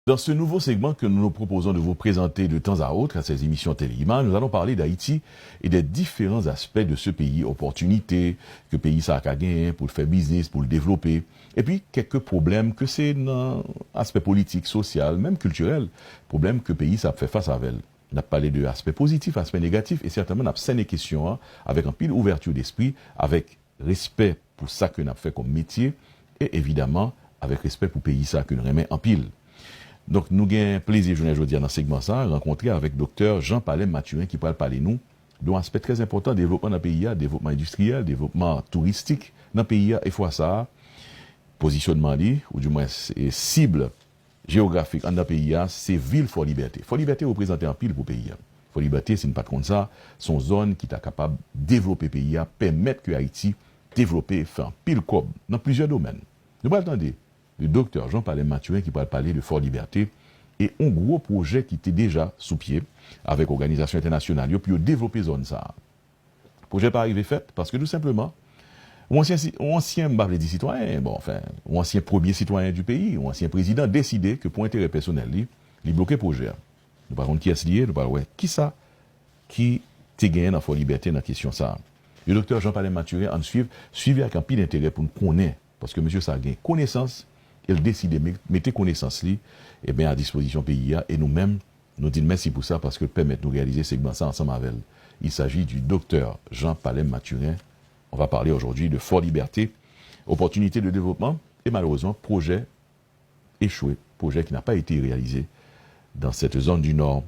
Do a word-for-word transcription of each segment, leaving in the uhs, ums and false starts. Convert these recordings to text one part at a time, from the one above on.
Dans ce nouveau segment que nous nous proposons de vous présenter de temps à autre à ces émissions Télé Image, nous allons parler d'Haïti et des différents aspects de ce pays, opportunités que pays ça a gagné pour le faire business, pour le développer, et puis quelques problèmes que c'est dans l'aspect politique, social, même culturel, problèmes que pays ça fait face avec. N ap pale de aspè pozitif, aspè negatif, e sètènman n ap sènen kesyon an avèk anpil ouvèti despri, avèk respè pou sa ke n ap fè kòm metye, e evidaman avèk respè pou peyi sa ke n renmen anpil. Donk, nou gen plezi jounen jodi a nan segman sa, rankontre avèk Doktè Jean Palem Mathurin ki pral pale nou de yon aspè trè enpòtan devlopman nan peyi a, devlopman endistriyèl, devlopman touristik nan peyi a, e fwa sa a, pozisyonman li, ou di mwens, e sib jewografik anndan peyi a, se vil Fò Libète. Fò Libète reprezante anpil pou peyi a. Fò Libète, si n pa t konn sa, se yon zòn ki ta kapab devlope peyi a, pèmèt ke Ayiti devlope, fè anpil kòb nan plizyè domèn. Nou pral tande de Doktè Jean Palem Mathurin ki pral pale de Fò Libète e yon gwo pwojè ki te deja sou pye avèk òganizasyon entènasyonal yo pou yo devlope zòn sa a. Pwojè pa rive fèt paske tou senpleman, yon ansyen, si- yon ansyen, m pa vle di sitwayen, bon, anfen, yon ansyen premye sitwayen di peyi, yon ansyen prezidan deside ke pou enterè pèsonèl li, li bloke pwojè a. Nou pa konn kiyès li ye, nou pral wè kisa ki te genyen nan Fò Libète nan kesyon sa a. E Doktè Jean Palem Mathurin, ann swiv, swiv li ak anpil enterè pou n konnen, paske mesye sa a gen konesans, e l deside me- mete konesans li, ebyen, a dispozisyon peyi a, e nou menm, nou di l mèsi pou sa, paske l pèmèt nou reyalize segman sa ansanm avè l. Il s'agit du docteur Jean Palem Mathurin. On va parler aujourd'hui de Fort Liberté, opportunité de développement et malheureusement projet échoué, projet qui n'a pas été réalisé dans cette zone du Nord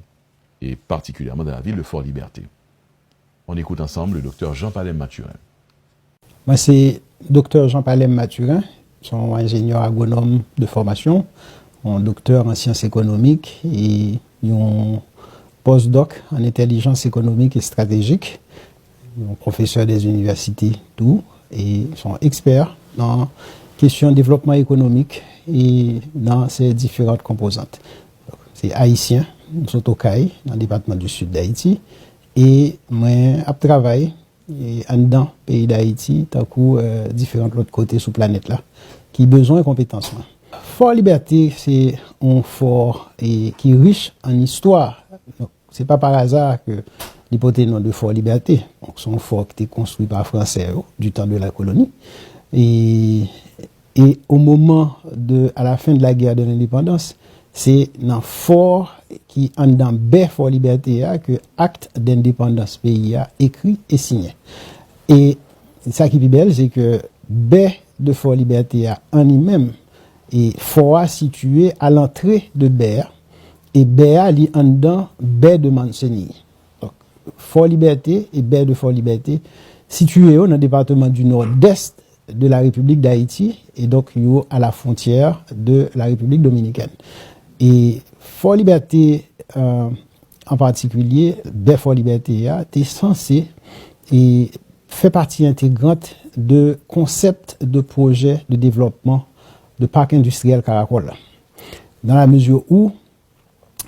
et particulièrement dans la ville de Fort-Liberté. On écoute ensemble le docteur Jean Palem Mathurin. Mwen se Doktè Jean Palem Mathurin, se yon enjenyè agwonòm de fòmasyon, yon doktè an syans ekonomik e yon postdoc an entèlijans ekonomik e estratejik, yon pwofesè dè inivèsite tou, e se yon ekspè nan kesyon devlopman ekonomik e nan se diferan konpozant. Se ayisyen, m sot Okay, nan depatman di Sid Dayiti, e mwen ap travay e anndan peyi Dayiti, tankou diferan lòt kote sou planèt la, ki bezwen konpetans mwen. Fò Libète se yon fò e ki rich an istwa. Donk, se pa pa aza ke li pote non de Fò Libète. Donk, se yon fò ki te konstwi pa Fransè yo, du temps de la colonie. E E au moment de, à la fin de la guerre de l'indépendance, se nan fò ki anndan bè Fò Libète a ke Acte d'indépendance peyi a ekri e siyen. E sa ki pi bèl, se ke bè de Fò Libète a an li menm, e fò a sitiye a lantre de bè a, e bè a li anndan bè de Mancenilles. Donk, Fò Libète e bè de Fò Libète sitiye yo nan depatman du Nord-Est de la République d'Haïti, e donk yo a la fwontyè de la République Dominicaine. E Fò Libète, euh, an patikilye, bè Fò Libète a, te sanse e fè pati entegrant de konsèp de pwojè de devlòpman de pak endistriyèl Karakòl la. Dans la mesure où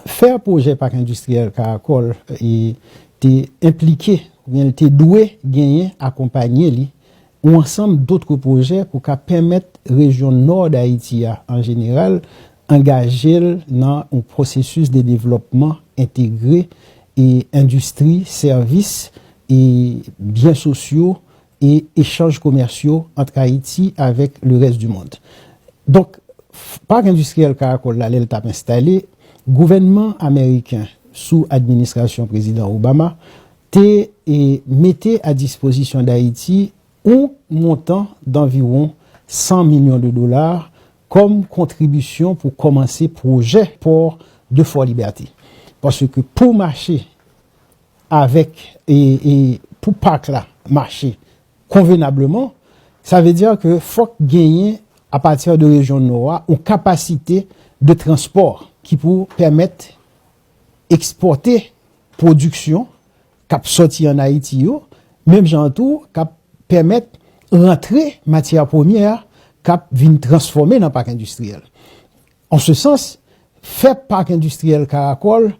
fè pwojè pak endistriyèl Karakòl e te enplike oubyen l te dwe genyen akonpanye li yon ansanm dòt pwojè pou ka pèmèt rejyon nò Dayiti a an jeneral angaje l nan yon pwosesis de devlòpman entegre e endistri, sèvis e byen sosyo e echanj komèsyal ant Ayiti avèk le rès du mond. Donk, pak endistriyèl Karakòl la, lè l t ap enstale, gouvènman ameriken sou administrasyon prezidan Obama te e, mete a dispozisyon Dayiti yon montan d'anviwon san milyon de dola kòm kontribisyon pou kòmanse pwojè pò de Fò Libète. Paske pou mache avèk e, e pou pak la mache konvenableman, sa vle di ke fòk genyen apati de rejyon nò a yon kapasite de transpò ki pou pèmèt ekspòte pwodiksyon k ap sòti an Ayiti yo, menm jan tou k ap pèmèt rantre matyè premyè k ap vin transfòme nan pak endistriyèl. An se sans, fè pak endistriyèl Karakòl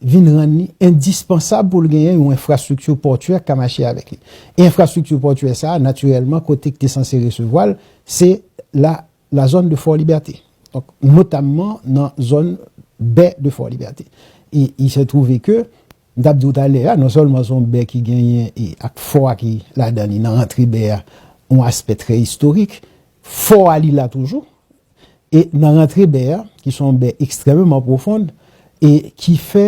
vin rann li endispansab pou l genyen yon enfrastrikti pòtyè k ka mache avèk li. E enfrastrikti pòtyè sa a, natirèlman, kote k te sanse resevwa l, se la, la zòn de Fò Libète. notamman nan zòn bè de Fò Libète. E il se trouve ke, m t ap di w talè a, non sèlman se yon bè ki genyen e ak fò a ki ladan li, nan rantre bè a, yon aspè trè istorik. Fò a li la toujou. E nan rantre bè a, ki se yon bè ekstrèmeman pwofond, e ki fè,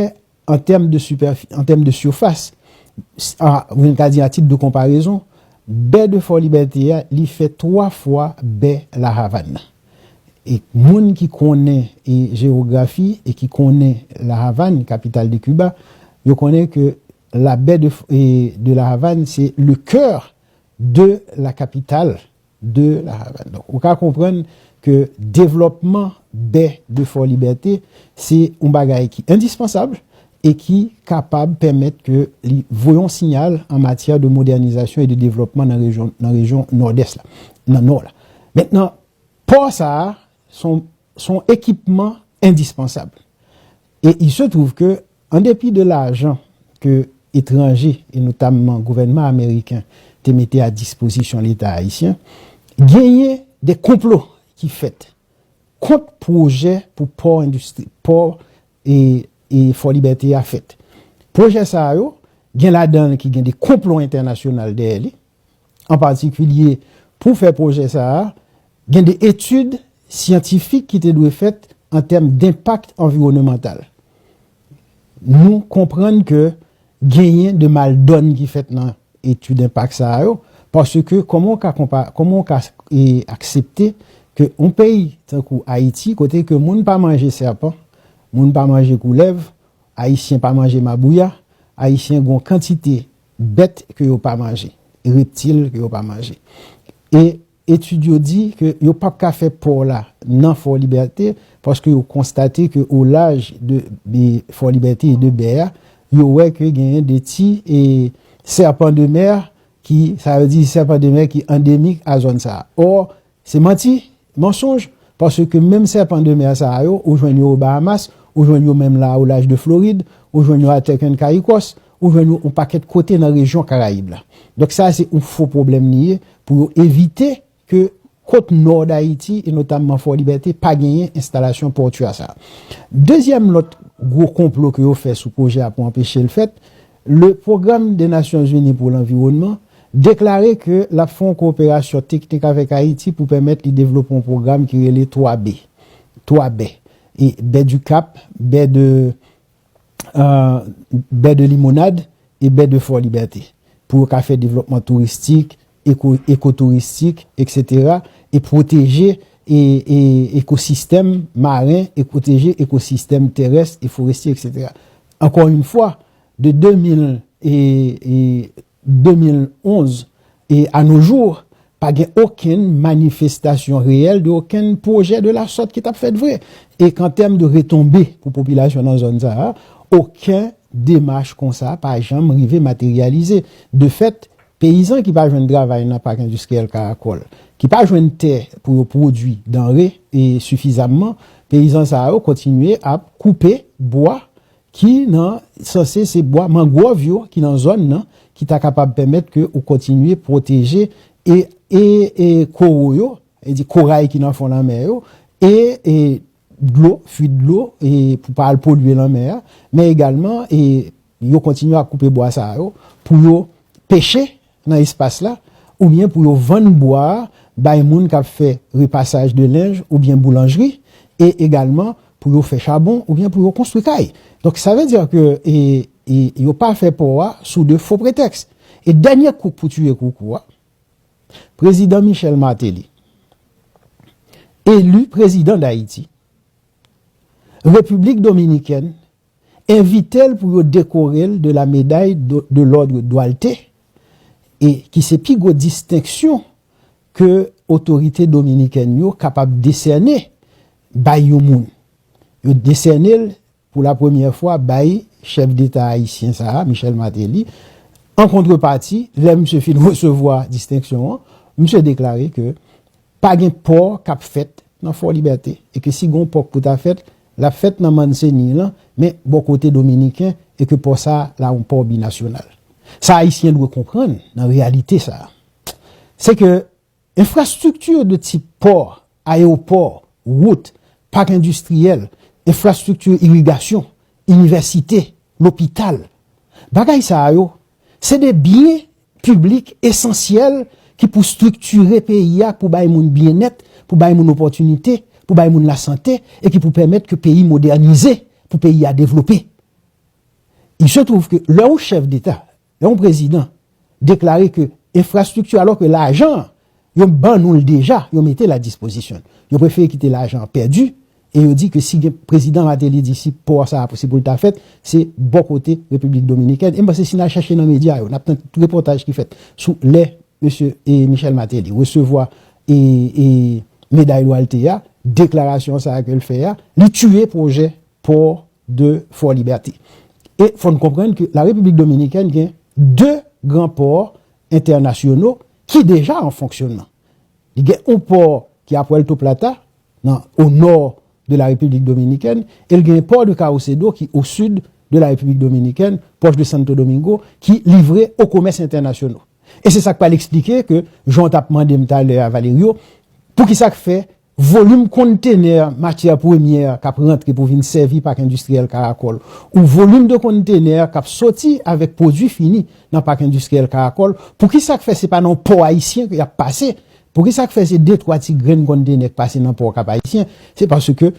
an tèm de sipèfi-, an tèm de sifas, a, ou ka di a tit de konparezon, bè de Fò Libète a, li fè twa fwa bè La Havane nan. E moun ki konnen e jewografi e ki konnen La Havane, kapital de Kiba, yo konnen ke la baie de, e, de La Havane, se le cœur de la capitale de La Havane. Donk, ou ka konprann ke devlòpman bè de Fò Libète, se yon bagay ki endispansab e ki kapab pèmèt ke li voye yon siyal an matyè de modènizasyon e de devlòpman nan rejyon, nan rejyon Nòdès la, nan Nò la. Mentnan, pò sa a, se yon, se yon ekipman endispansab. E il se trouve ke, an depi de lajan ke etranje, e notamman gouvènman ameriken, te mete a dispozisyon Leta ayisyen, genyen de konplo ki fèt kont pwojè pou pò endistri, pò e, e Fò Libète a fèt. Pwojè sa yo, gen ladan l ki gen de konplo entènasyonal dèyè li, an patikilye pou fè pwojè sa a, gen de etid syantifik ki te dwe fèt an tèm denpak anviwònmantal. Nou konprann ke genyen de maldòn ki fèt nan etid enpak sa a yo, paske kòman w ka konpa-, kòman w ka, e, aksepte ke yon peyi tankou Ayiti, kote ke moun pa manje sèpan, moun pa manje koulèv, Ayisyen pa manje mabouya, Ayisyen gen yon kantite bèt ke yo pa manje, e reptil ke yo pa manje. E etid yo di ke yo p ap ka fè pò la nan Fò Libète, paske yo konstate ke o laj de, de Fò Libète e de bè a, yo wè ke genyen de ti e sèpan de mè ki, sa vle di sèpan de mè ki andemik a zòn sa a. Ò, se manti, mansonj, paske menm sèpan de mè sa a yo, ou jwenn yo o Bahamas, ou jwenn yo menm la o laj de Florid, ou jwenn yo a Turk and Caicos, ou jwenn yo yon pakèt kote nan rejyon Karayib la. Donk sa se yon fo pwoblèm li ye pou yo evite ke kot nò Dayiti, e notamman Fò Libète, pa genyen enstalasyon pòtya sa a. Dezyèm lòt gwo konplo ke yo fè sou pwojè a pou anpeche l fèt, le Programme des Nations Unies pour l'Environnement deklare ke l ap fè yon koperasyon teknik avèk Ayiti pou pèmèt li devlope yon pwogram ki rele twa B, twa bè, e bè du Cap, bè de, euh, bè de Limonad e bè de Fò Libète, pou yo ka fè devlòpman touristik, eko-, ekotouristik, et cetera, e pwoteje e, e ekosistèm maren, e pwoteje ekosistèm terès e forestye, et cetera. Encore une fois, de de mil e, e de mil onz e à nos jours, pa gen okenn manifestasyon reyèl de okenn pwojè de la sòt ki t ap fèt vre. E k'an tèm de retonbe pou popilasyon nan zòn sa a, okenn demach konsa pa janm rive materyalize. De fèt, peyizan ki pa jwenn travay nan pak endistriyèl Karakòl, ki pa jwenn tè pou yo pwodui danre e sifizamman, peyizan sa yo kontinye ap koupe bwa ki nan, sanse se bwa mangwòv yo ki nan zòn nan, ki ta kapab pèmèt ke ou kontinye pwoteje e, e, e koro yo, e di koray ki nan fon lanmè yo, e, e dlo, fuit dlo, e pou pa al polye lanmè a, men egalman, e yo kontinye ap koupe bwa sa yo pou yo peche nan espas la, oubyen pou yo vann bwa a bay moun k ap fè repasaj de lenj oubyen boulanjri, e egalman pou yo fè chabon oubyen pou yo konstwi kay. Donk, sa vle di ke, e, e, yo pa fè pò a sou de fo pretèks. E dènye kouk pou tiye koukou a, Prezidan Michel Martelly, eli prezidan Dayiti, Repiblik Dominikèn envite l pou yo dekore l de la médaille de, de l'ordre Duarte, e ki se pi gwo distenksyon ke otorite dominikèn yo kapab desène bay yon moun. Yo desène l pou la premyè fwa bay chèf deta ayisyen sa a, Michel Martelly. An kontrepati, lè misye fin resevwa distenksyon an, misye deklare ke pa gen pò k ap fèt nan Fò Libète, e ke si gen yon pò k pou ta fèt, l ap fèt nan Manzanillo, men bò kote dominiken, e ke pò sa a la yon pò binasyonal. Sa Ayisyen dwe konprann nan reyalite sa a, se ke enfrastrikti de tip pò, ayewopò, wout, pak endistriyèl, enfrastrikti irigasyon, inivèsite, lopital. Bagay sa a yo, se de byen piblik esansyèl ki pou estriktire peyi a, pou bay moun byennèt, pou bay moun opòtinite, pou bay moun lasante, e ki pou pèmèt ke peyi modènize, pou peyi a devlope. Il se trouve que lè yon chèf deta, lè yon prezidan deklare ke enfrastrikti, alò ke lajan, yo ban nou l deja, yo mete l a dispozisyon. Yo prefere kite lajan an pèdi, e yo di ke si gen, prezidan Martelly di si pò sa a se pou l ta fèt, se bò kote Repiblik Dominikèn. E m panse si n al chèche nan medya yo, n ap tann tout repòtaj ki fèt sou lè mesye, e, Michel Martelly resevwa, e, e, meday Waltè a, deklarasyon sa a ke l fè a, li tiye pwojè pò de Fò Libète. E fò n konprann ke la Repiblik Dominikèn gen de gran pò entènasyonal ki deja an fonksyonman. Li gen yon pò ki a Puerto Plata, nan, o nò de la Repiblik Dominikèn, e l gen pò de Caucedo ki o sid de la Repiblik Dominikèn, pwòch de Santo Domingo, ki livre o komès entènasyonal. E se sa k pral eksplike ke, jan w t ap mande m talè a, Valerio, poukisa k fè volim kontenè matyè premyè k ap rantre pou vin sèvi pak endistriyèl Karakòl, ou volim de kontenè k ap soti avèk pwodui fini nan pak endistriyèl Karakòl, poukisa k fè se pa nan pò ayisyen ke y ap pase? Poukisa k fè se de twa ti grenn kontenè k pase nan pò Kap Ayisyen? Se paske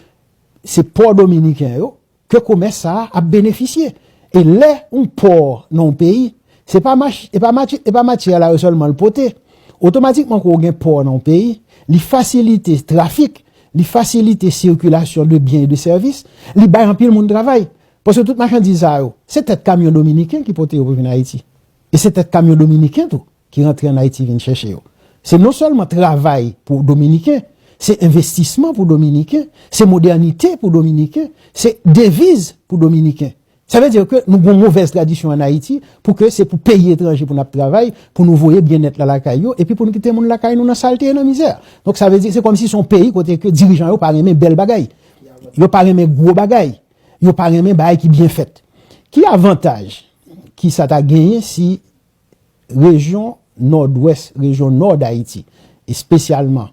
se pò dominiken yo ke komès sa a ap benefisye. E lè yon pò nan yon peyi, se pa mach-, e pa mati-, e pa matyè la yo sèlman l pote. Otomatikman, ke w gen pò nan yon peyi, li fasilite trafik, li fasilite sikilasyon de byen e de sèvis, li bay anpil moun travay. Paske tout machandiz sa yo, se tèt kamyon dominiken ki pote yo pou vin Ayiti. E se tèt kamyon dominiken tou ki rantre ann Ayiti vin chèche yo. Se non sèlman travay pou Dominiken, se envestisman pou Dominiken, se modènite pou Dominiken, se deviz pou Dominiken. Sa vle di ke nou gon movèz tradisyon ann Ayiti pou ke se pou peyi etranje pou n ap travay, pou nou voye byennèt la lakay yo, epi pou n kite moun lakay nou nan salte e nan mizè. Donk, sa vle di, se kòmsi se yon peyi kote ke dirijan yo pa renmen bèl bagay. Yo pa renmen gwo bagay. Yo pa renmen bagay ki byen fèt. Ki avantaj ki sa ta genyen si rejyon Nòdwès, rejyon nò Dayiti, espesyalman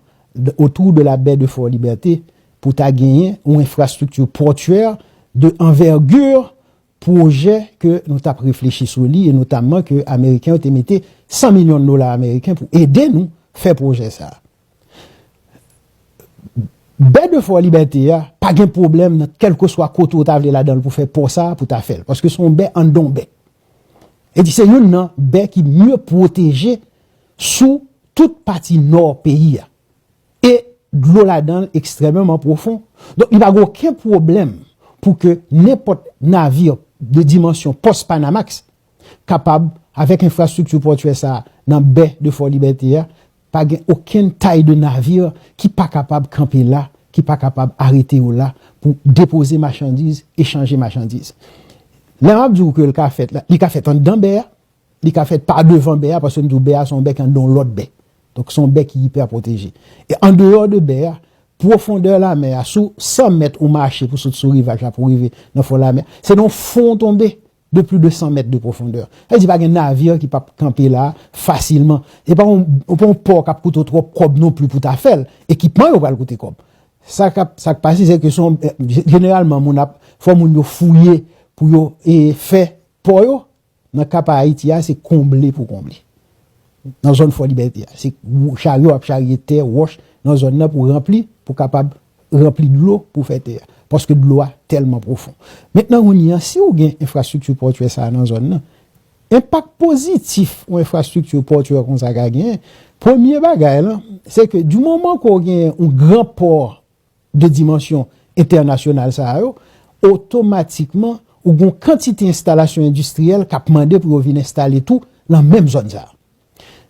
otou de la bè de Fò Libète, pou ta genyen yon enfrastrikti pòtyè de anvègi pwojè ke nou t ap reflechi sou li, e notamman ke Ameriken yo te mete san milyon dola ameriken pou ede nou fè pwojè sa a. Bè de Fò Libète a, pa gen pwoblèm nan kèlkeswa kote w ta vle ladan l pou fè pò sa a, pou ta fè l, paske se yon bè anndan yon bè. E di se youn nan bè ki mye pwoteje sou tout pati nò peyi a. E dlo ladan l ekstrèmeman pwofon. Donk, li pa gen okenn pwoblèm pou ke nenpòt navi de dimansyon pòs Panamax kapab, avèk enfrastrikti pòtyè sa a nan bè de Fò Libète a, pa gen okenn tay de navi ki pa kapab kanpe la, ki pa kapab arete yo la pou depoze machandiz, echanje machandiz. Lè m ap di w ke l ka fèt la, li ka fèt anndan bè a, li ka fèt pa devan bè a, paske m di w bè a se yon bè ki anndan yon lòt bè. Donk, se yon bè ki ipè pwoteje. E andeyò de bè a, pwofondè lamè a, sou san mèt ou mache pou sot sou rivaj la pou rive nan fon lamè, se nan yon fon w tonbe de plis de san mèt de pwofondè. Sa vle di pa gen navi ki p ap kanpe la fasilman. Se pa yon, pa yon pò k ap koute w twòp kòb non plis pou ta fè l. Ekipman yo pral koute kòb. Sa k ap, sa k pase, se ke se yon, jeneralman, moun ap, fò moun yo fouye pou yo, e, fè pò yo. Nan ka pa Ayiti a, se konble pou konble. Nan zòn Fò Libète a, se charyo ap charye tè, wòch nan zòn nan pou ranpli, pou kapab ranpli dlo pou fè tè a. Paske dlo a tèlman pwofon. Mentnan, kounye a, si w gen enfrastrikti pòtyè sa a nan zòn nan, enpak pozitif yon enfrastrikti pòtyè konsa ka genyen, premye bagay la, se ke di moman ke w gen yon gran pò de dimansyon entènasyonal sa a yo, otomatikman, ou gen yon kantite enstalasyon endistriyèl k ap mande pou yo vin enstale tou nan menm zòn sa a.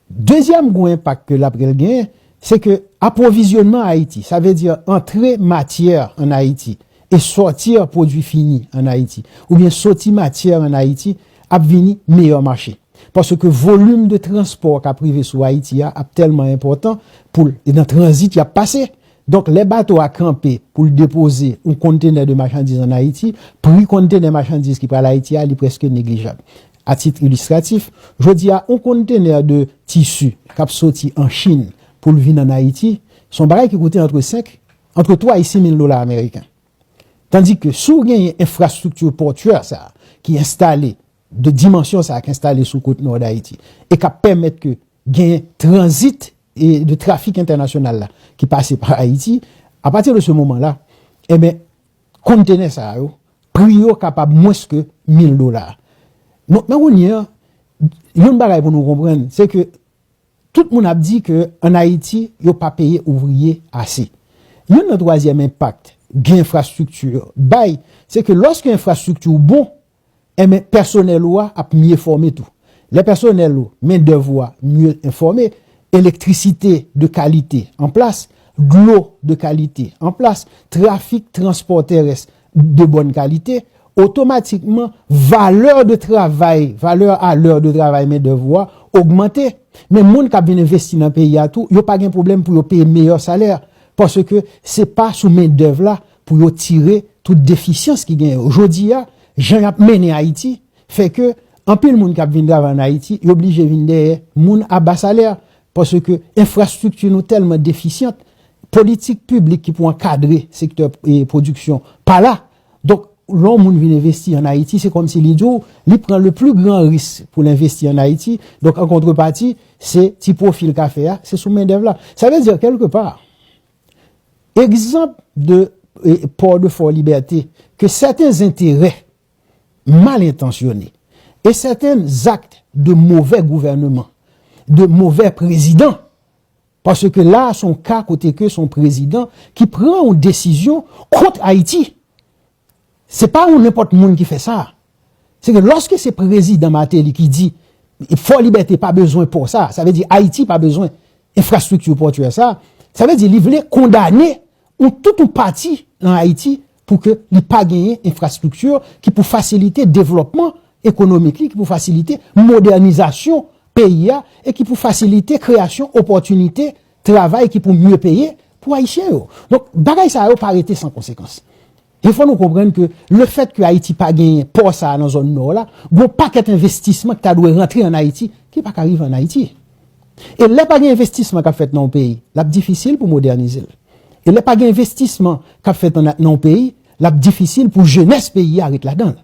Dezyèm gwo enpak ke l ap genyen, se ke apwovizyònman Ayiti, sa vle di antre matyè ann Ayiti e sòti pwodui fini ann Ayiti, oubyen soti matyè ann Ayiti, ap vini meyè mache. Paske volim de transpò k ap rive sou Ayiti a ap tèlman enpòtan pou l, e nan tranzit y ap pase. Donk, lè bato a kanpe pou l depoze yon kontenè de machandiz ann Ayiti, pri kontenè machandiz ki pral Ayiti a, li prèske neglijab. A tit ilistratif, jodi a, yon kontenè de tisi k ap soti an Chin pou l vin ann Ayiti, se yon bagay ki koute antre senk ant twa e senk mil dola ameriken. Tandis que si w genyen enfrastrikti pòtyè sa a ki enstale, de dimansyon sa a ki enstale sou kot nò Dayiti, e k ap pèmèt ke genyen tranzit e de trafik entènasyonal la ki pase pa Ayiti, apati de se moman la, enben, kontenè sa yo, pri yo kapab mwens ke mil dola. Donk, nan kounye a, yon bagay pou nou konprann, se ke tout moun ap di ke ann Ayiti, yo pa peye ouvriye ase. Youn nan twazyèm enpak gen enfrastrikti bay, se ke lòske enfrastrikti w bon, enben, pèsonèl ou a ap mye fòme tou. Lè pèsonèl ou, mendèv ou a mye enfòme, elektrisite de kalite an plas, dlo de kalite an plas, trafik transpò tèrès de bòn kalite, otomatikman, valè de travay, valè a lè de travay mendèv ou a ogmante. Men moun k ap vin envesti nan peyi a tou, yo pa gen pwoblèm pou yo peye meyè salè, paske se pa sou mendèv la pou yo tire tout defisyans ki genyen yo. Jodi a, jan y ap mennen Ayiti, fè ke anpil moun k ap vin travay ann Ayiti, yo blije vin dèyè moun a ba salè, paske enfrastrikti nou tèlman defisyant, politik piblik ki pou ankadre sektè, e, pwodiksyon pa la. Donk, lè yon moun vin envesti ann Ayiti, se kòmsi li di w, li pran le plus grand risque pou l envesti ann Ayiti. Donk, an kontrepati, se ti pwofi l ka fè a, se sou mendèv la. Sa vle di, kèlkepa, egzanp de, e, pò de Fò Libète, ke sèten enterè mal entansyone e sèten zak de movè gouvènman, de movè prezidan, paske la, se yon ka kote ke se yon prezidan ki pran yon desizyon kont Ayiti. Se pa yon nenpòt moun ki fè sa. Se ke lòske se prezidan Martelly ki di, Fò Libète pa bezwen pò sa, sa vle di Ayiti pa bezwen enfrastrikti pòtyè sa, sa vle di li vle kondane yon tout yon pati nan Ayiti pou ke li pa genyen enfrastrikti ki pou fasilite devlòpman ekonomik li, ki pou fasilite modènizasyon peyi a e ki pou fasilite kreyasyon opòtinite travay ki pou mye peye pou Ayisyen yo. Donk, bagay sa yo pa rete san konsekans. E fò nou konprann ke le fèt ke Ayiti pa genyen pò sa a nan zòn nò la, gon pakèt envestisman ki ta dwe rantre ann Ayiti, ki pa ka rive ann Ayiti. E lè pa gen envestisman k ap fèt nan yon peyi, l ap difisil pou modènize l. E lè pa gen envestisman k ap fèt nan, nan yon peyi, l ap difisil pou jenès peyi a ret ladan l.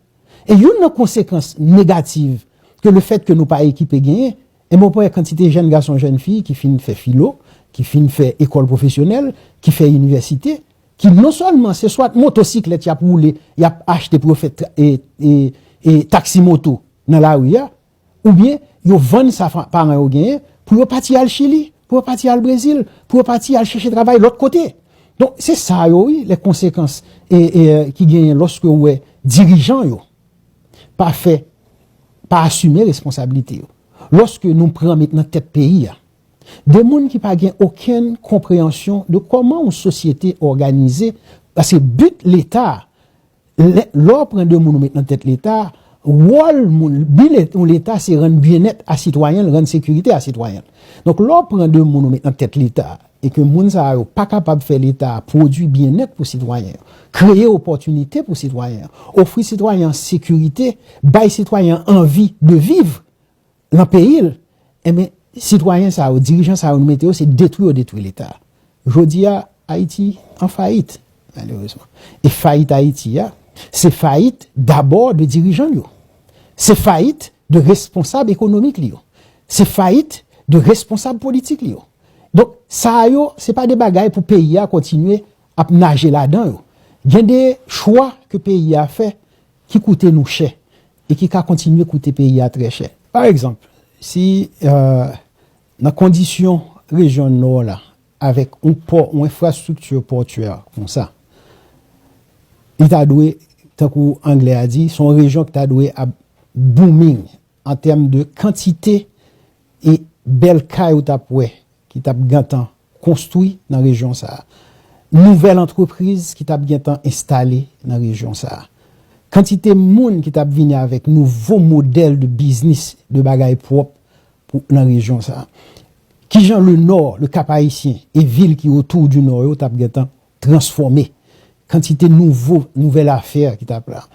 E youn nan konsekans negatif ke le fèt ke nou pa ekipe genyen, e mwen wè kantite jèn gason, jèn fi ki fin fè filo, ki fin fè ekòl pwofesyonèl, ki fè inivèsite, ki non sèlman se swat motosiklèt y ap woule, y ap achte pou yo fè tra-, e, e, e taksi moto nan lari a, oubyen yo vann sa fa-, paran yo genyen pou yo pati al Chili, pou yo pati al Brezil, pou yo pati al chèche travay lòt kote. Donk, se sa yo, wi, lè konsekans e, e, ki genyen lòske w wè dirijan yo pa fè, pa asime responsablite yo. Lòske nou pran met nan tèt peyi a, de moun ki pa gen okenn konpreyansyon de kòman yon sosyete òganize, paske but Leta, lè, lè w pran de moun ou met nan tèt Leta, wòl moun, bi Let-, yon Leta se rann byennèt a sitwayen l, rann sekirite a sitwayen l. Donk, lè w pran de moun ou met nan tèt Leta, e ke moun sa yo pa kapab fè Leta a pwodui byennèt pou sitwayen yo, kreye opòtinite pou sitwayen yo, ofri sitwayen an sekirite, bay sitwayen an anvi de viv nan peyi l, enben, sitwayen sa yo, dirijan sa yo nou mete yo, se detwi yo detwi Leta. Jodi a, Ayiti an fayit, malerezman. E fayit Ayiti a, se fayit dabò de dirijan l yo. Se fayit de responsab ekonomik li yo. Se fayit de responsab politik li yo. Donk, sa yo, se pa de bagay pou peyi a kontinye ap naje ladan yo. Gen de chwa ke peyi a fè ki koute nou chè e ki ka kontinye koute peyi a trè chè. Pa egzanp, si, euh, nan kondisyon rejyon Nò la, avèk yon pò, yon enfrastrikti pòtyè konsa, li ta dwe, tankou anglè a di, se yon rejyon ki ta dwe ap booming an tèm de kantite e bèl kay ou t ap wè ki t ap gentan konstwi nan rejyon sa a. Nouvèl antrepriz ki t ap gentan enstale nan rejyon sa a. Kantite moun ki t ap vini avèk nouvo modèl de biznis, de bagay pwòp pou, nan rejyon sa a. Kijan le Nò, le Cap Haïtien e vil ki otou di Nò yo t ap gentan transfòme. Kantite nouvo, nouvèl afè ki t ap la.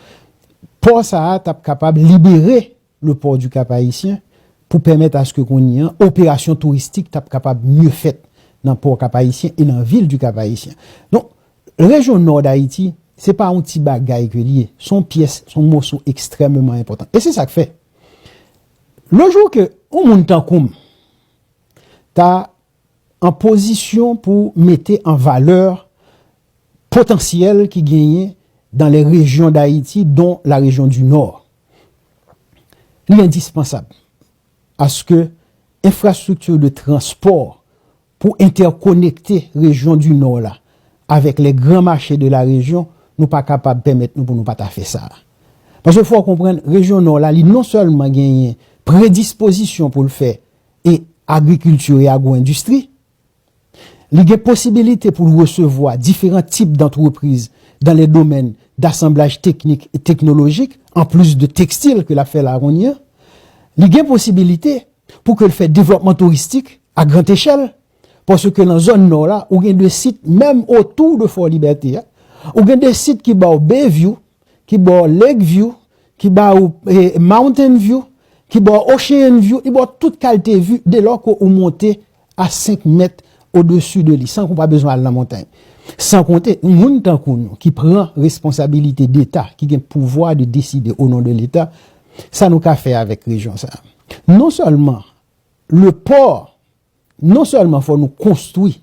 Pò sa a t ap kapab libere le port du Cap Haïtien pou pèmèt aske kounye an, operasyon touristik t ap kapab mye fèt nan pò Cap Haïtien e nan vil du Cap Haïtien. Donk, rejyon nò d Ayiti, se pa yon ti bagay ke li ye. Se yon pyès, se yon moso ekstrèmeman enpòtan. E se sa k fè, le jou ke yon moun tankou m ta an pozisyon pou mete an valè potansyèl ki genyen dans les régions d'Haïti, dont la région du Nord. Li endispansab aske enfrastrikti de transpò pou entèkonekte rejyon di Nò la avèk les grands marchés de la région, nou pa kapab pèmèt nou pou nou pa ta fè sa. Paske fò w konprann, rejyon Nò la, li non sèlman genyen predispozisyon pou l fè e agrikilti e agwo-endistri, li gen posibilite pou l resevwa diferan tip d'antrepriz dans les domaines d'assemblage technique et technologique, anplis de tekstil ke l ap fè la kounye a. Li gen posibilite pou ke l fè devlòpman touristik a grand echèl, paske nan zòn nò la, ou gen de sit, menm otou de Fò Libète a, ou gen de sit ki ba w Bay View, ki ba w Lake View, ki ba w eh, Mountain View, ki ba w Ocean View, li ba w tout kalite view, dès lors ke ou monte a senk mèt odesi de li, san ke w pa bezwen al nan montay. San konte, moun tankou nou ki pran responsabilite deta, ki gen pouvwa de deside o non de leta, sa nou ka fè avèk rejyon sa a. Non sèlman le port, non sèlman fò nou konstwi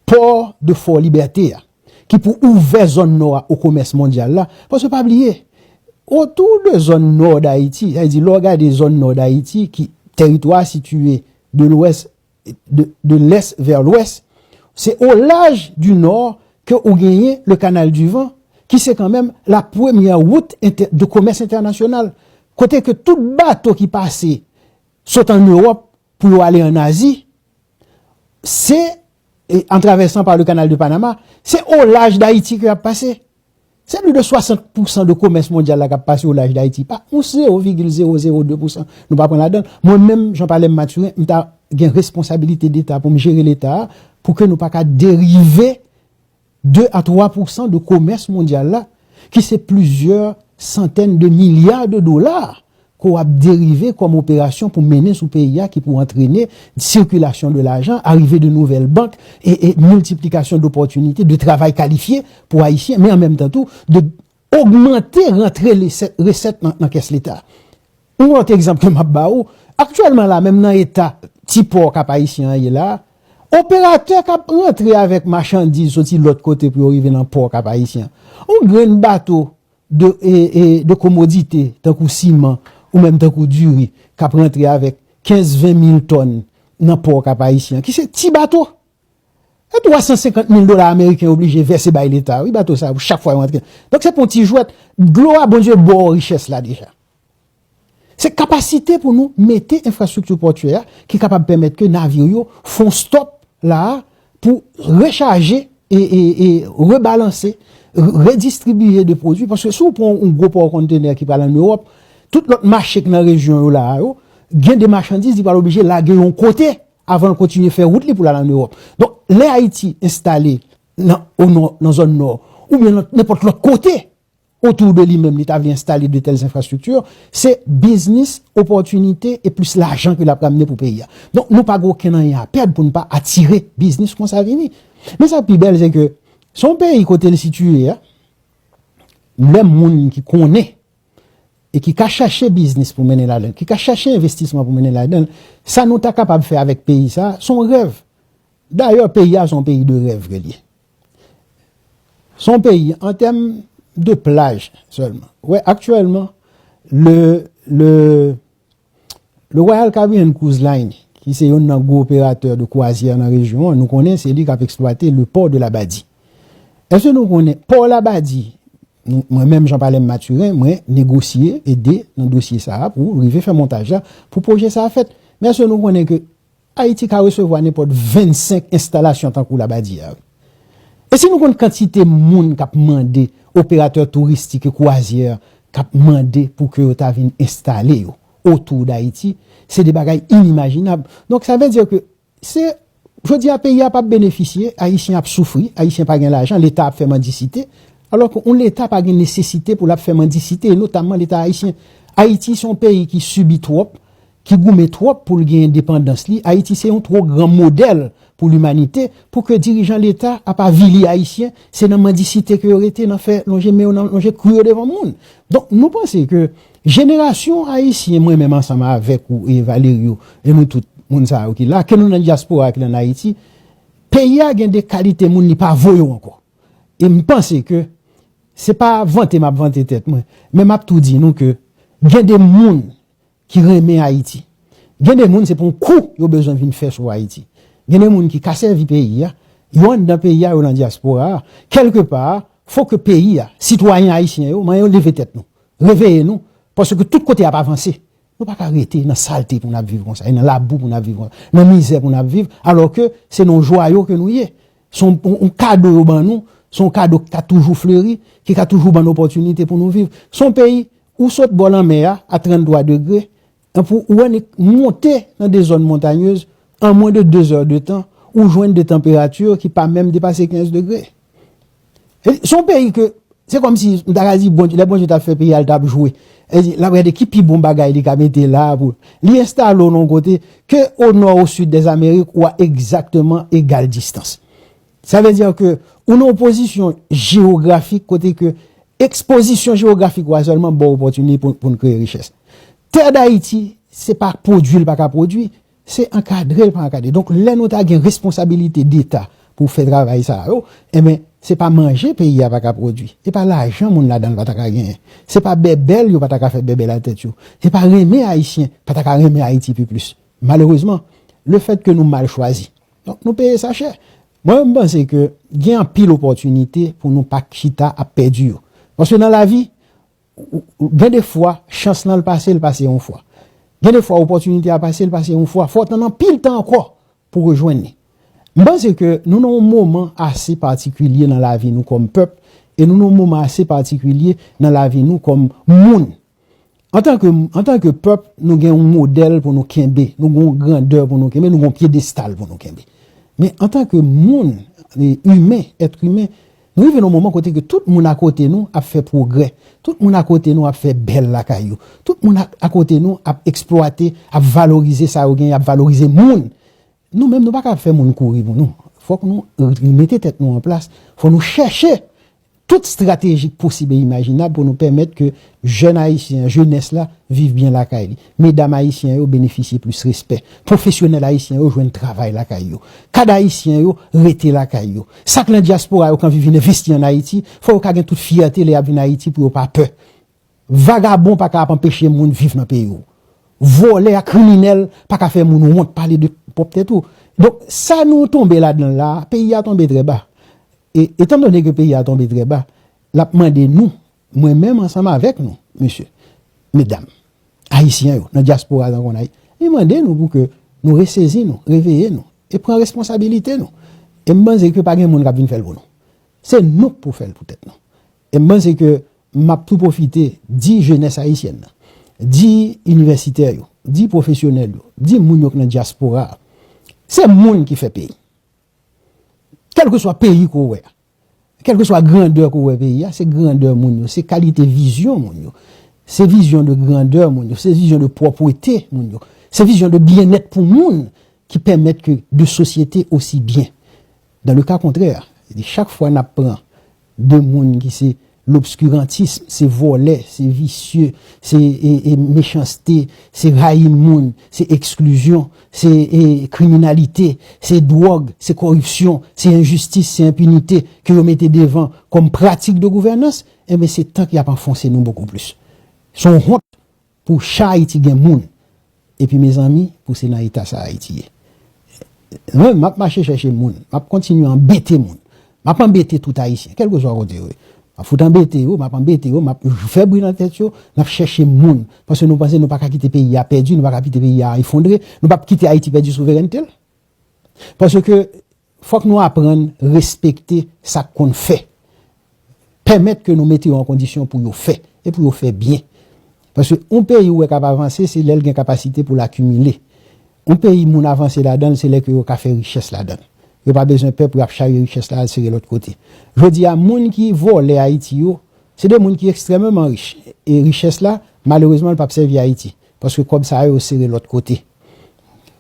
pò de Fò Libète a, ki pou ouvè zòn nò a o komès mondyal la, paske pa bliye, otou de zòn nò d Ayiti, sa vle di, lè w gade zòn nò d Ayiti, ki teritwa a sitiye de lwès, de, de lès vè lwès, se o laj di nò ke ou genyen le Canal du Vent, ki se kanmenm la premyè wout entè- de komès entènasyonal, kote ke tout bato ki pase sot ann Ewòp pou yo ale ann Azi, se, e, an travèsan pa le Canal de Panama, se o laj d Ayiti ke y ap pase. Se plis de swasant pousan de komès mondyal la k ap pase o laj d Ayiti. Pa yon zewo vigil zewo zewo de pousan nou pa pran ladan l. Mwen menm, Jean Palem Mathurin, m ta gen responsabilite deta pou m jere leta a, pou ke nou pa ka derive de a twa pousan de komès mondyal la, ki se plizyè santèn de milya de dola ke w ap derive kòm operasyon pou mennen sou peyi a, ki pou antrene sikilasyon de lajan, arive de nouvèl bank e, e miltiplikasyon dopòtinite de travay kalifye pou Ayisyen, men an menm tan tou, de ogmante rantre lesèt, resèt nan, nan kès leta. Yon lòt egzanp ke m ap ba ou, aktyèlman la, menm nan eta ti pò Kap Ayisyen an ye la, operatè k ap rantre avèk machandiz soti lòt kote pou yo rive nan pò Kap Ayisyen an, yon grenn bato de, e, e, de komodite, tankou siman, ou menm tankou diri, k ap rantre avèk kenz ven mil tòn nan pò Kap Ayisyen an, ki se ti bato. E twa san senkant mil dola ameriken oblije vèse bay leta, wi, bato sa, pou chak fwa yo antre. Donk, se pa yon ti jwèt. Dlo a, Bondye ba w richès la deja. Se kapasite pou nou mete enfrastrikti pòtyè a ki kapab pèmèt ke navyo yo fè yon stòp la a pou rechaje e, e, e rebalanse, re- redistribiye de pwodui. Paske si w pran yon gwo pò kontenè ki pral ann Ewòp, tout lòt mache k nan rejyon yo la a yo, gen de machandiz li pral oblije lage yon kote avan l kontinye fè wout li pou l al ann Ewòp. Donk, lè Ayiti enstale nan, o nò, nan zòn nò, oubyen nan nenpòt lòt kote otou de li menm, li ta vle enstale de tèl enfrastrikti, se biznis, opòtinite e plis lajan ke l ap ramne pou peyi a. Donk, nou pa gen okenn anyen a pèd pou n pa atire biznis konsa vini. Men sa k pi bèl, se ke se yon peyi kote l sitiye a, lè moun ki konnen e ki ka chache biznis pou mennen ladan l, ki ka chache envestisman pou mennen ladan l, sa nou ta kapab fè avèk peyi sa a, se yon rèv. Dayè, peyi a se yon peyi de rèv ke l ye. Se yon peyi an tèm de plaj sèlman. Wè, aktyèlman, le, le, le Royal Caribbean Cruise Line, ki se youn nan gwo operatè de kwazyè nan rejyon an, nou konnen se li k ap eksplwate le port de Labadi. Èske nou konnen pò Labadi, nou- mwen menm Jean Palem Mathurin, mwen negosye, ede nan dosye sa a pou rive fè montaj la, pou pwojè sa a fèt. Men èske nou konnen ke Ayiti ka resevwa nenpòt vennsenk enstalasyon tankou Labadi a, wi. E si nou konn kantite moun k ap mande, operatè touristik e kwazyè k ap mande pou ke yo ta vin enstale yo otou d Ayiti, se de bagay inimajinab. Donk, sa vle di ke se, jodi a, peyi a p ap benefisye, Ayisyen ap soufri, Ayisyen pa gen lajan, Leta ap fè mandisite, alò ke yon Leta pa gen nesesite pou l ap fè mandisite, e notamman Leta ayisyen. Ayiti se yon peyi ki sibi twòp, ki goumen twòp pou l gen endepandans li. Ayiti se yon twò gran modèl pour l'humanité, pou ke dirijan Leta ap avili Ayisyen, se nan mandisite ke yo rete, nan fè lonje men yo, nan lonje kou yo devan moun. Donk, nou panse ke jenerasyon Ayisyen, mwen menm ansanm avèk ou e Valerio, e nou tout moun sa yo ki la, ke nou nan dyaspora, ki nan Ayiti, peyi a gen de kalite moun li pa vo yo ankò. E m panse ke, se pa vante m ap vante tèt mwen, men m ap tou di nou ke gen de moun ki renmen Ayiti. Gen de moun, se pou yon kou yo bezwen vin fè sou Ayiti. Gen de moun ki ka sèvi peyi a, yo anndan peyi a, yo nan dyaspora a. Kèlkepa, fò ke peyi a, sitwayen ayisyen yo, manyen yo leve tèt nou, reveye nou, paske tout kote ap avanse. Nou pa ka rete nan salte pou n ap viv konsa, e nan labou pou n ap viv konsa, nan mizè pou n ap viv, alò ke se nan jwayo ke nou ye. Se yon, yon, yon kado yo ban nou, se yon kado ki ka toujou fleri, ki ka toujou ban n opòtinite pou nou viv. Se yon peyi, ou sot bò lanmè a, a tranntwa degre, epi ou annik monte nan de zòn montanyez, an mwen de de zè de tan, ou jwenn de tanperati ki pa menm depase kenz degre. E se yon peyi ke, se kòmsi, m ta ka di, Bondye, lè Bondye t ap fè peyi a, l t ap jwe. E di, l ap gade ki pi bon bagay li ka mete la pou li enstale w nan yon kote ke o nò, o sid dèzamerik, ou a egzakteman egal distans. Sa vle di ke ou nan yon pozisyon jewografik kote ke ekspozisyon jewografik ou a sèlman ba w opòtinite pou, pou n kreye richès. Tè Dayiti, se pa pwodui l pa ka pwodui, se ankadre l pa ankadre. Donk, lè nou ta gen responsabilite deta pou fè travay sa yo, enben, se pa manje peyi a pa ka pwodui, e pa lajan moun ladan l pa ta ka genyen, se pa bèbèl yo pa ta ka fè bèbèl a tèt yo, e pa renmen Ayisyen pa ta ka renmen Ayiti pi plis. Malerezman, lefètke nou mal chwazi, donk, nou peye sa chè. Mwen, m panse ke gen anpil opòtinite pou nou pa chita ap pèdi yo. Paske nan lavi, ou, ou, gen de fwa, chans lan l pase, l pase yon fwa. Gen de fwa, opòtinite a pase, l pase yon fwa. Fò w tann anpil tan ankò pou w rejwenn li. M panse ke nou nan yon moman ase patikilye nan lavi nou kòm pèp, e nou nan yon moman ase patikilye nan lavi nou kòm moun. Antanke, antanke pèp, nou gen yon modèl pou nou kenbe, nou gen yon grandè pou nou kenbe, nou gen yon pyedestal pou nou kenbe. Men antanke moun, e, imen, èt imen, nou rive nan yon moman kote ke tout moun akote nou ap fè pwogrè, tout moun akote nou ap fè bèl lakay yo, tout moun a, akote nou ap eksplwate, ap valorize sa yo genyen, ap valorize moun. Nou menm, nou pa ka ap fè moun kouri pou nou. Fòk nou mete tèt nou an plas, fò nou chèche tout estrateji k posib e imajinab pou nou pèmèt ke jèn ayisyen an, jenès la, viv byen lakay li. Medam ayisyen yo benefisye plis respè. Pwofesyonèl ayisyen yo jwenn travay lakay yo. Kad ayisyen yo rete lakay yo. Sa k nan dyaspora yo k anvi vin envesti ann Ayiti, fò yo ka gen tout fyète lè y ap vin Ayiti pou yo pa pè. Vagabon pa ka ap anpeche moun viv nan peyi w. Vòlè ak kriminèl pa ka fè moun wont pale de pwòp tèt ou. Donk, sa nou tonbe ladan l la, peyi a tonbe trè ba. E, etandone ke peyi a tonbe trè ba, l ap mande nou, mwen menm ansanm avèk nou, mesye, medam, ayisyen yo, nan dyaspora tankou n ay, li mande nou pou ke nou resezi nou, reveye nou, e pran responsabilite nou. E m panse ke pa gen moun k ap vin fè l pou nou. Se nou k pou fè l pou tèt nou. E m panse ke m ap tou pwofite di jenès ayisyèn nan, di inivèsitè yo, di pwofesyonèl yo, di moun yo k nan dyaspora a, se moun ki fè peyi. Kèlkeswa peyi ke w wè a, kèlkeswa grandè ke w wè peyi a, se grandè moun yo, se kalite vizyon moun yo, se vizyon de grandè moun yo, se vizyon de pwòpwete moun yo, se vizyon de byennèt pou moun ki pèmèt ke de sosyete osi byen. Dans le cas contraire, chak fwa n ap pran de moun ki se lobskirantism, se vòlè, se visye, se, e, e, mechanste, se rayi moun, se eksklizyon, se, e, kriminalite, se dwòg, se kòripsyon, se enjistis, se enpinite ke yo mete devan kòm pratik de gouvènans, enben, se tank y ap anfonse nou bokou plis. Se yon wont pou chay Ayiti gen moun. Epi, mezanmi, pou se nan eta sa Ayiti ye. Mwen, m ap mache chèche moun. M ap kontinye anbete moun. M ap anbete tout Ayisyen, kèlkeswa kote yo ye. M ap fout anbete yo, m ap anbete yo, m ap fè bri nan tèt yo, m ap chèche moun. Paske nou panse nou pa ka kite peyi a pèdi, nou pa ka kite peyi a efondre, nou p ap kite Ayiti pèdi souverènte l. Paske fòk nou aprann respekte sa k konn fè. Pèmèt ke nou mete yo an kondisyon pou yo fè, e pou yo fè byen. Paske yon peyi ou wè k ap avanse, se lè l gen kapasite pou l akimile. Yon peyi moun avanse ladan l, se lè ke yo ka fè richès ladan l. Yo pa bezwen pè pou y ap chaye richès la al sere lòt kote. Jodi a, moun ki vòlè Ayiti yo, se de moun ki ekstrèmeman rich. E richès la, malerezman, l p ap sèvi Ayiti. Paske kòb sa yo, yo sere lòt kote.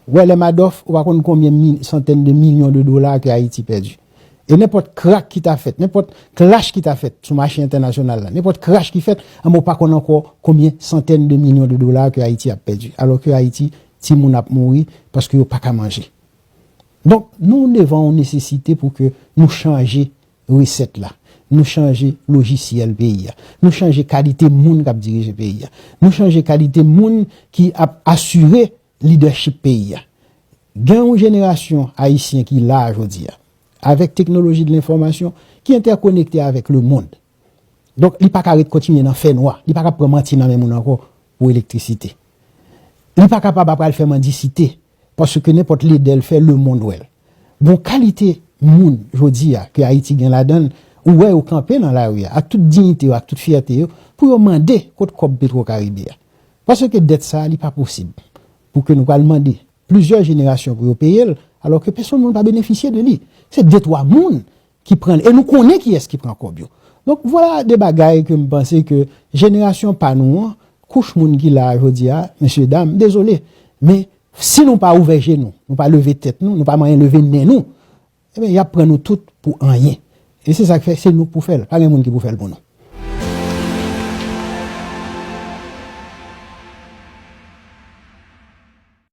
Ou wè lè Madoff, ou pa konn konbyen mil, santèn de milyon de dola ke Ayiti pèdi. E nenpòt krak ki ta fèt, nenpòt klach ki ta fèt sou mache entènasyonal la, nenpòt krach ki fèt, anben ou pa konn ankò konbyen santèn de milyon de dola ke Ayiti ap pèdi. Alò ke Ayiti, timoun ap mouri paske yo pa ka manje. Donk, nou devan yon nesesite pou ke nou chanje resèt la. Nou chanje lojisyèl peyi a. Nou chanje kalite moun k ap dirije peyi a. Nou chanje kalite moun ki ap asire lidèchip peyi a. Gen yon jenerasyon ayisyen ki la jodi a, avèk teknoloji de lenfòmasyon, ki entèkonekte avèk lemonn. Donk, li pa ka ret kontinye nan fènwa, li pa ka pran manti nan men moun ankò pou elektrisite. Li pa kapab apral fè mandisite, paske nenpòt lede l fè, lemonn wè l. Bon, kalite moun jodi a ke Ayiti gen ladan l, ou wè yo kanpe nan lari a, ak tout diyite yo, ak tout fyète yo, pou yo mande kot kòb Petwokaribe a. Paske dèt sa a, li pa posib pou ke nou pral mande plizyè jenerasyon pou yo peye l, alò ke pèsonn moun pa benefisye de li. Se de twa moun ki pran l. E nou konnen kiyès ki pran kòb yo. Donk, vwala de bagay ke m panse ke jenerasyon pa nou an, kouch moun ki la a jodi a, mesye dam, dezole. Men, si nou pa ouvè je nou, nou pa leve tèt nou, nou pa manyen leve nen nou, ebyen, y ap pran nou tout pou anyen. E se sa k fè, se nou k pou fè l. Pa gen moun ki pou fè l pou nou.